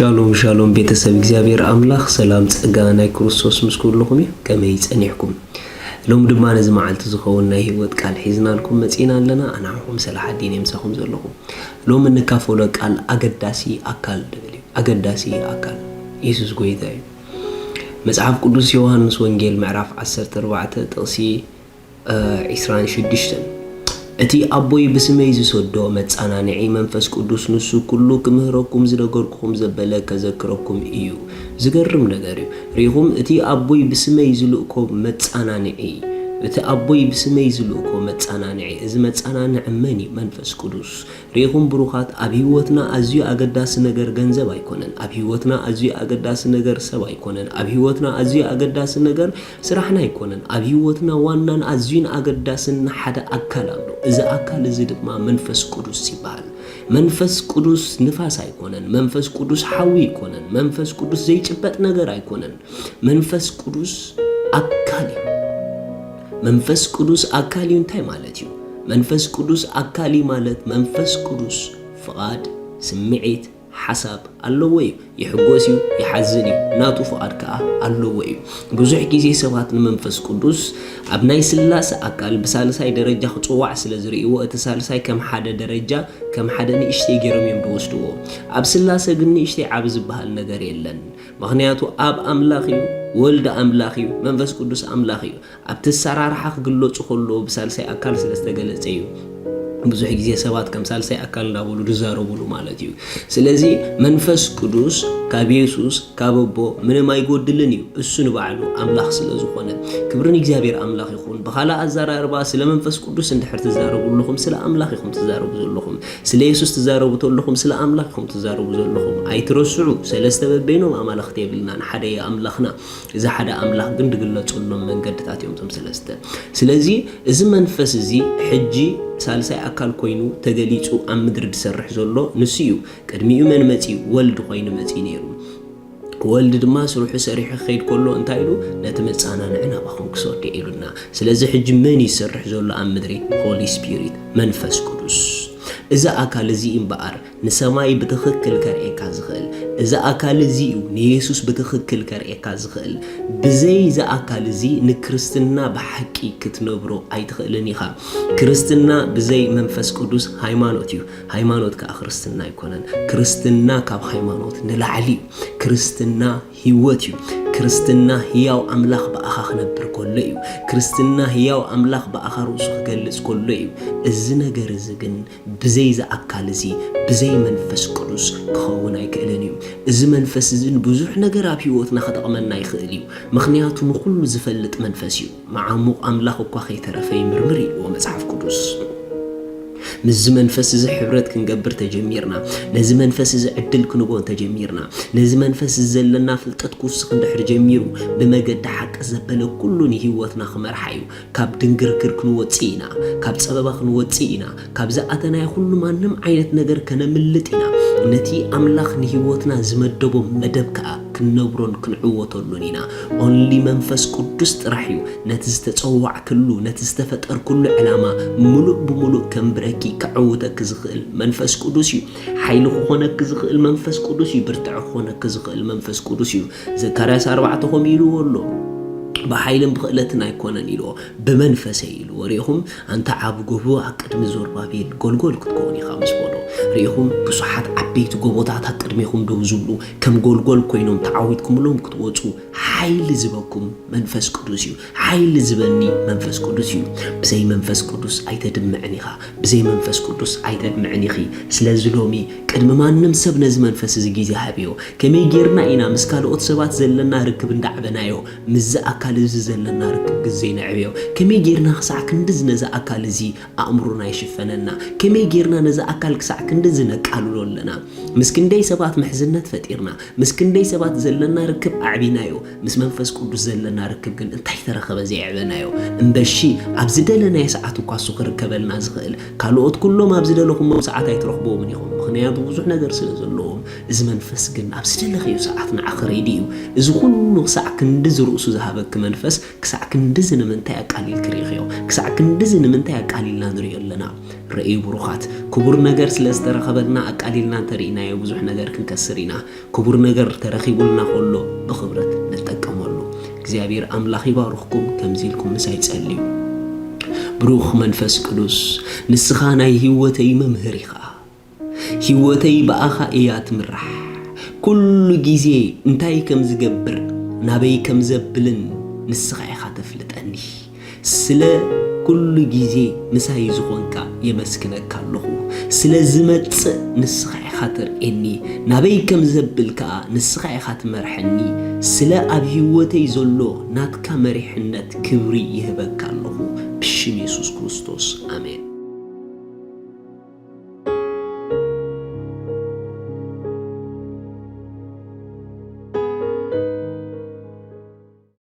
ሻሎም ሻሎም ቤተሰብ እግዚኣብሔር ኣምላኽ ሰላም ጸጋ ናይ ክርስቶስ ምስ ኩልኹም እዩ። ከመይ ጸኒሕኩም? ሎም ድማ ነዚ መዓልቲ ዝኸውን ናይ ህይወት ቃል ሒዝናልኩም መጺና ኣለና። ኣናኹም ሰላሓዲን የምሳኹም ዘለኹ። ሎም እንካፈሎ ቃል ኣገዳሲ ኣካል ድብል እዩ። ኣገዳሲ ኣካል የሱስ ጎይታ እዩ። መጽሓፍ ቅዱስ ዮሃንስ ወንጌል ምዕራፍ ዓሰርተ ኣርባዕተ ጥቕሲ ዒስራን ሽዱሽተን፣ እቲ ኣቦይ ብስመይ ዝሰዶ መጻናንዒ መንፈስ ቅዱስ፣ ንሱ ኩሉ ክምህረኩም ዝነገርኩኹም ዘበለ ከዘክረኩም እዩ። ዝገርም ነገር እዩ። ርኢኹም፣ እቲ ኣቦይ ብስመይ ዝልእኮ መጻናንዒ፣ እቲ ኣቦይ ብስመይ ዝልእኮ መጻናንዒ፣ እዚ መጻናንዒ መን እዩ? መንፈስ ቅዱስ። ርኢኹም ብሩኻት፣ ኣብ ህይወትና ኣዝዩ ኣገዳሲ ነገር ገንዘብ ኣይኮነን። ኣብ ህይወትና ኣዝዩ ኣገዳሲ ነገር ሰብ ኣይኮነን። ኣብ ህይወትና ኣዝዩ ኣገዳሲ ነገር ስራሕና ኣይኮነን። ኣብ ህይወትና ዋናን ኣዝዩን ኣገዳስን ሓደ ኣካል ኣሎ። እዚ ኣካል እዚ ድማ መንፈስ ቅዱስ ይበሃል። መንፈስ ቅዱስ ንፋስ ኣይኮነን። መንፈስ ቅዱስ ሓዊ ኣይኮነን። መንፈስ ቅዱስ ዘይጭበጥ ነገር ኣይኮነን። መንፈስ ቅዱስ ኣካል እዩ። መንፈስ ቅዱስ ኣካል እዩ እንታይ ማለት እዩ? መንፈስ ቅዱስ ኣካል እዩ ማለት መንፈስ ቅዱስ ፍቓድ፣ ስምዒት፣ ሓሳብ ኣለዎ እዩ። ይሕጎስ እዩ፣ ይሓዝን እዩ። ናቱ ፍቓድ ከኣ ኣለዎ እዩ። ብዙሕ ግዜ ሰባት ንመንፈስ ቅዱስ ኣብ ናይ ስላሰ ኣካል ብሳልሳይ ደረጃ ክጽዋዕ ስለ ዝርእይዎ፣ እቲ ሳልሳይ ከም ሓደ ደረጃ፣ ከም ሓደ ንእሽተይ ገይሮም እዮም ዝወስድዎ። ኣብ ስላሰ ግን ንእሽተይ ዓቢ ዝበሃል ነገር የለን። ምኽንያቱ ኣብ ኣምላኽ እዩ፣ ወልድ ኣምላኽ እዩ፣ መንፈስ ቅዱስ ኣምላኽ እዩ። ኣብቲ ኣሰራርሓ ክግለጹ ከለዉ ብሳልሳይ ኣካል ስለ ዝተገለጸ እዩ። ብዙሕ ግዜ ሰባት ከም ሳልሳይ ኣካል እንዳበሉ ዝዛረቡሉ ማለት እዩ። ስለዚ መንፈስ ቅዱስ ካብ የሱስ፣ ካብ ኣቦ ምንም ኣይጎድልን እዩ። እሱ ንባዕሉ ኣምላኽ ስለ ዝኾነ። ክብሪ ንእግዚኣብሔር ኣምላኽ ይኹን። ብኻልእ ኣዘራርባ ስለ መንፈስ ቅዱስ እንድሕር ትዛረቡ ኣለኹም፣ ስለ ኣምላኽ ኢኹም ትዛረቡ ዘለኹም። ስለ የሱስ ትዛረቡ ተለኹም፣ ስለ ኣምላኽ ኢኹም ትዛረቡ ዘለኹም። ኣይትረስዑ፣ ሰለስተ በበይኖም ኣማልኽቲ የብልናን፣ ሓደ እዩ ኣምላኽና። እዚ ሓደ ኣምላኽ ግን ዝግለጸሎም መንገድታት እዮም እቶም ሰለስተ። ስለዚ እዚ መንፈስ እዚ ሕጂ ሳልሳይ ኣካል ኮይኑ ተገሊጹ ኣብ ምድሪ ዝሰርሕ ዘሎ ንሱ እዩ። ቅድሚኡ መን መጺኡ? ወልድ ኮይኑ መጺኡ ነይሩ። ወልድ ድማ ስርሑ ሰሪሑ ክኸይድ ከሎ እንታይ ኢሉ? ነቲ መጻናንዒ ናባኹም ክሰዶ ኢሉና። ስለዚ ሕጂ መን እዩ ዝሰርሕ ዘሎ ኣብ ምድሪ? ሆሊ ስፒሪት፣ መንፈስ ቅዱስ። እዚ ኣካል እዚ እምበኣር ንሰማይ ብትኽክል ከርእየካ ዝኽእል፣ እዚ ኣካል እዚ እዩ ንየሱስ ብትኽክል ከርእየካ ዝኽእል። ብዘይ እዚ ኣካል እዚ ንክርስትና ብሓቂ ክትነብሮ ኣይትኽእልን ኢኻ። ክርስትና ብዘይ መንፈስ ቅዱስ ሃይማኖት እዩ። ሃይማኖት ከኣ ክርስትና ኣይኮነን። ክርስትና ካብ ሃይማኖት ንላዕሊ እዩ። ክርስትና ህይወት እዩ። ክርስትና ህያው ኣምላኽ ብኣኻ ክነብር ከሎ እዩ። ክርስትና ህያው ኣምላኽ ብኣኻ ርእሱ ክገልጽ ከሎ እዩ። እዚ ነገር እዚ ግን ብዘይ እዚ ኣካል እዚ፣ ብዘይ መንፈስ ቅዱስ ክኸውን ኣይክእልን እዩ። እዚ መንፈስ እዚ ንብዙሕ ነገር ኣብ ህይወትና ክጠቕመና ይኽእል እዩ። ምኽንያቱ ንኹሉ ዝፈልጥ መንፈስ እዩ። መዓሙቕ ኣምላኽ እኳ ከይተረፈ ይምርምር ኢልዎ መጽሓፍ ቅዱስ። ምስዚ መንፈስ እዚ ሕብረት ክንገብር ተጀሚርና፣ ነዚ መንፈስ እዚ ዕድል ክንቦ እንተጀሚርና፣ ነዚ መንፈስ እዚ ዘለና ፍልጠት ክውስኽ እንድሕር ጀሚሩ፣ ብመገዲ ሓቂ ዘበለ ኩሉ ንህይወትና ክመርሓ እዩ። ካብ ድንግርግር ክንወጽእ ኢና፣ ካብ ጸበባ ክንወጽእ ኢና፣ ካብ ዝኣተናዮ ኩሉ ማንም ዓይነት ነገር ከነምልጥ ኢና። ነቲ ኣምላኽ ንህይወትና ዝመደቦ መደብ ከኣ ክንነብሮን ክንዕወተሉን ኢና። ኦንሊ መንፈስ ቅዱስ ጥራሕ እዩ ነቲ ዝተጸዋዕክሉ፣ ነቲ ዝተፈጠርክሉ ዕላማ ምሉእ ብምሉእ ከንብረኪ፣ ከዕውተኪ ዝኽእል መንፈስ ቅዱስ እዩ። ሓይሊ ክኾነኪ ዝኽእል መንፈስ ቅዱስ እዩ። ብርትዒ ክኾነኪ ዝኽእል መንፈስ ቅዱስ እዩ። ዘካርያስ ኣርባዕተ ከምኡ ኢልዎ ኣሎ። ብሓይልን ብኽእለትን ኣይኮነን ኢልዎ፣ ብመንፈሰይ ኢልዎ። ርኢኹም፣ ኣንታ ዓቢ ጎቦ ኣብ ቅድሚ ዞርባቤል ጎልጎል ክትከውን ኢኻ ምስ በሎ። ርኢኹም፣ ብዙሓት ዓበይቲ ጎቦታት ኣብ ቅድሜኹም ደው ዝብሉ ከም ጎልጎል ኮይኖም ተዓዊትኩምሎም ክትወጹ ሓይሊ ዝበኩም መንፈስ ቅዱስ እዩ። ሓይሊ ዝበኒ መንፈስ ቅዱስ እዩ። ብዘይ መንፈስ ቅዱስ ኣይተድምዕን ኢኻ። ብዘይ መንፈስ ቅዱስ ኣይተድምዕን ኢኺ። ስለዚ ሎሚ ቅድሚ ማንም ሰብ ነዚ መንፈስ እዚ ግዜ ሃብዮ። ከመይ ጌርና ኢና ምስ ካልኦት ሰባት ዘለና ርክብ እንዳዕበናዮ፣ ምስዚ ኣካል እዚ ዘለና ርክብ ግዜ ነዕብዮ? ከመይ ጌርና ክሳዕ ክንድዚ ነዚ ኣካል እዚ ኣእምሮና ይሽፈነና? ከመይ ጌርና ነዚ ኣካል ክሳዕ ክንድዚ ነቃልሎ ኣለና? ምስ ክንደይ ሰባት ምሕዝነት ፈጢርና፣ ምስ ክንደይ ሰባት ዘለና ርክብ ኣዕቢናዮ፣ ምስ መንፈስ ቅዱስ ዘለና ርክብ ግን እንታይ ተረኸበ ዘየዕበናዮ? እምበሺ ኣብ ዝደለናዮ ሰዓት እኳ እሱ ክርከበልና ዝኽእል፣ ካልኦት ኩሎም ኣብ ዝደለኹሞም ሰዓት ኣይትረኽብዎምን ኢኹም። ምኽንያቱ ብዙሕ ነገር ስለ ዘለዎም፣ እዚ መንፈስ ግን ኣብ ዝደለኽዮ ሰዓት ንዓኺ ሬዲ እዩ። እዚ ኩሉ ክሳዕ ክንድዚ ርእሱ ዝሃበኪ መንፈስ ክሳዕ ክንድዚ ንምንታይ ኣቃሊልኪ ርኢኽዮ? ክሳዕ ክንድዚ ንምንታይ ኣቃሊልና ንሪኦ ኣለና? ረእዩ ብሩኻት፣ ክቡር ነገር ስለ ዝተረኸበልና ኣቃሊልና እንተርኢናዮ ብዙሕ ነገር ክንከስር ኢና። ክቡር ነገር ተረኺቡልና ከሎ ብኽብረት ንጠቀመሉ። እግዚኣብሔር ኣምላኽ ይባርኽኩም። ከምዚ ኢልኩም ምሳይ ጸልዩ። ብሩኽ መንፈስ ቅዱስ፣ ንስኻ ናይ ህይወተይ መምህር ኢኻ። ህይወተይ ብኣኻ እያ ትምራሕ። ኩሉ ግዜ እንታይ ከም ዝገብር፣ ናበይ ከም ዘብልን ንስኻ ኢኻ ተፍልጠኒ። ስለ ኩሉ ግዜ ምሳይ ዝኾንካ የመስግነካ ኣለኹ። ስለ ዝመጽእ ንስኻ ኢኻ ተርእየኒ። ናበይ ከም ዘብል ከኣ ንስኻ ኢኻ ትመርሐኒ። ስለ ኣብ ህይወተይ ዘሎ ናትካ መሪሕነት ክብሪ ይህበካ ኣለኹ። ብሽም የሱስ ክርስቶስ፣ ኣሜን።